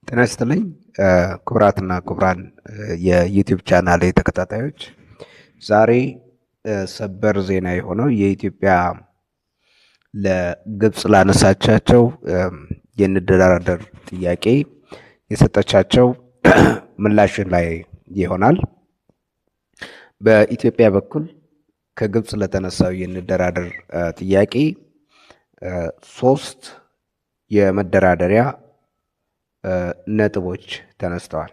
ጤና ይስጥልኝ ክቡራትና ክቡራን የ YouTube ቻናል ተከታታዮች፣ ዛሬ ሰበር ዜና የሆነው የኢትዮጵያ ለግብፅ ላነሳቻቸው የንደራደር ጥያቄ የሰጠቻቸው ምላሽ ላይ ይሆናል። በኢትዮጵያ በኩል ከግብፅ ለተነሳው የንደራደር ጥያቄ ሶስት የመደራደሪያ ነጥቦች ተነስተዋል።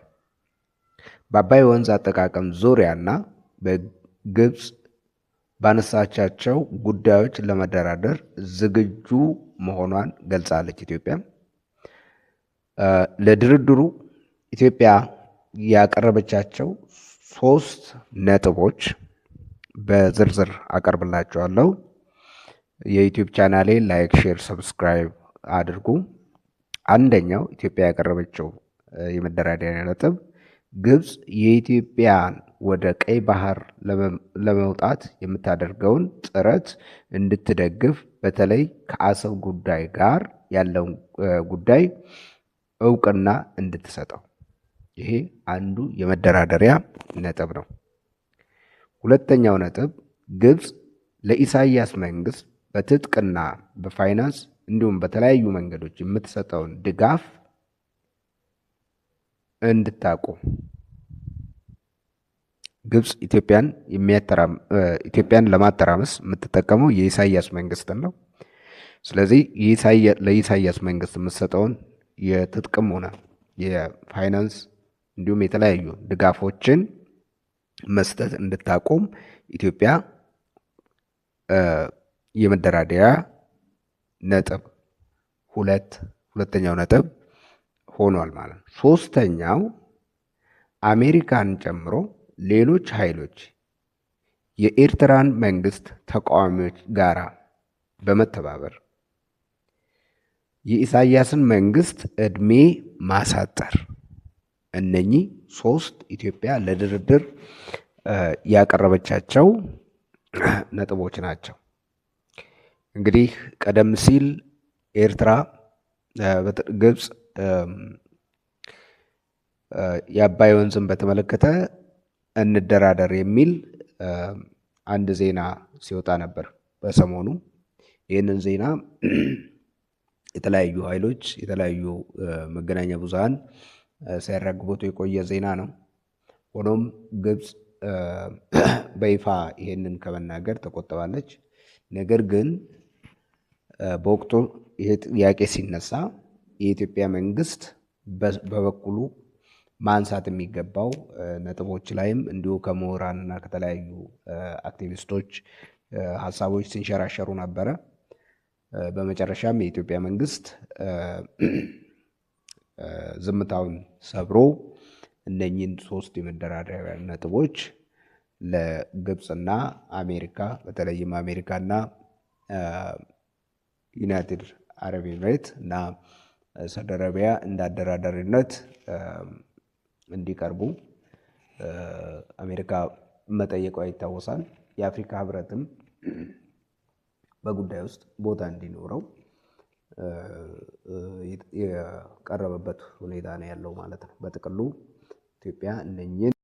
በአባይ ወንዝ አጠቃቀም ዙሪያና በግብፅ ባነሳቻቸው ጉዳዮች ለመደራደር ዝግጁ መሆኗን ገልጻለች። ኢትዮጵያ ለድርድሩ ኢትዮጵያ ያቀረበቻቸው ሶስት ነጥቦች በዝርዝር አቀርብላችኋለሁ። የ YouTube ቻናሌ like፣ share፣ subscribe አድርጉ። አንደኛው ኢትዮጵያ ያቀረበችው የመደራደሪያ ነጥብ ግብፅ የኢትዮጵያን ወደ ቀይ ባህር ለመውጣት የምታደርገውን ጥረት እንድትደግፍ፣ በተለይ ከአሰብ ጉዳይ ጋር ያለውን ጉዳይ እውቅና እንድትሰጠው። ይሄ አንዱ የመደራደሪያ ነጥብ ነው። ሁለተኛው ነጥብ ግብፅ ለኢሳያስ መንግስት በትጥቅና በፋይናንስ እንዲሁም በተለያዩ መንገዶች የምትሰጠውን ድጋፍ እንድታቆም። ግብፅ ኢትዮጵያን ለማተራመስ የምትጠቀመው የኢሳያስ መንግስትን ነው። ስለዚህ ለኢሳያስ መንግስት የምትሰጠውን የትጥቅም ሆነ የፋይናንስ እንዲሁም የተለያዩ ድጋፎችን መስጠት እንድታቆም ኢትዮጵያ የመደራደሪያ ነጥብ ሁለተኛው ነጥብ ሆኗል ማለት ነው። ሶስተኛው አሜሪካን ጨምሮ ሌሎች ኃይሎች የኤርትራን መንግስት ተቃዋሚዎች ጋራ በመተባበር የኢሳያስን መንግስት እድሜ ማሳጠር። እነኚህ ሶስት ኢትዮጵያ ለድርድር ያቀረበቻቸው ነጥቦች ናቸው። እንግዲህ ቀደም ሲል ኤርትራ፣ ግብፅ የአባይ ወንዝን በተመለከተ እንደራደር የሚል አንድ ዜና ሲወጣ ነበር በሰሞኑ። ይህንን ዜና የተለያዩ ኃይሎች፣ የተለያዩ መገናኛ ብዙሃን ሲያራግቡት የቆየ ዜና ነው። ሆኖም ግብፅ በይፋ ይሄንን ከመናገር ተቆጥባለች። ነገር ግን በወቅቱ ይሄ ጥያቄ ሲነሳ የኢትዮጵያ መንግስት በበኩሉ ማንሳት የሚገባው ነጥቦች ላይም እንዲሁ ከምሁራን እና ከተለያዩ አክቲቪስቶች ሀሳቦች ሲንሸራሸሩ ነበረ። በመጨረሻም የኢትዮጵያ መንግስት ዝምታውን ሰብሮ እነኚህን ሶስት የመደራደሪያ ነጥቦች ለግብፅና አሜሪካ፣ በተለይም አሜሪካና ዩናይትድ አረብ ኤምሬት እና ሳውዲ አረቢያ እንደ አደራዳሪነት እንዲቀርቡ አሜሪካ መጠየቋ ይታወሳል። የአፍሪካ ህብረትም በጉዳይ ውስጥ ቦታ እንዲኖረው የቀረበበት ሁኔታ ነው ያለው ማለት ነው። በጥቅሉ ኢትዮጵያ እነኚህን